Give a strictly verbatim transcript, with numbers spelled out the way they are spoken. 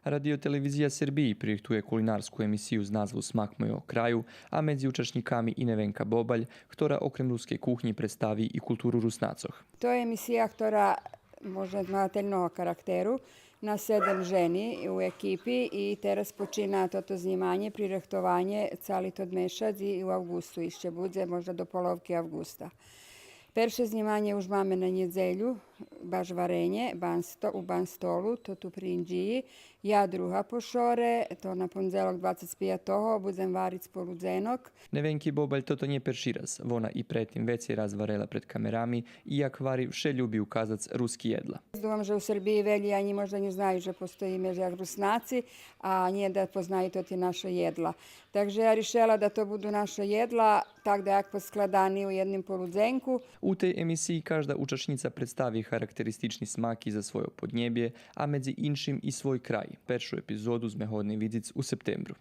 Радио-телевизия Сербиї пририхтує кулинарску емисию з назву Смак мойого краю, а медзи учашнїками и Невенка Бобаль, хтора окрем рускей кухнї представи и културу Руснацох. То је емисија котра може змагательного карактеру, на седем жени у екипи и тераз почина тото знїмање, пририхтованє цали тот мешац и у авґусту ище будзе, можда до половки авґуста. Перше знїмање уж маме на нєдзелю, баш варенє, Бансто-, у Банстолу, то ту при Индїї. Я друга по шоре, то на пондзелок двацец пятого, будзем вариц полудзенок. Невенки Бобаль тото нє перши раз. Вона и предтим вецей раз варела пред камерами и як вари вше люби указац руски єдла. Думам же у Сербиї велї анї можда нє знаю же постоїме же як Руснаци, а нє да познаю тоти нашо єдла. Так же я ришела да то буду нашо єдла, так да як поскладани у єдним полудзенку. У тей емисиї кажда учашнїца представи характеристични смаки за свойо поднєбє, а медзи иншим и свой край. Першу епизоду зме годни видзиц у септембру.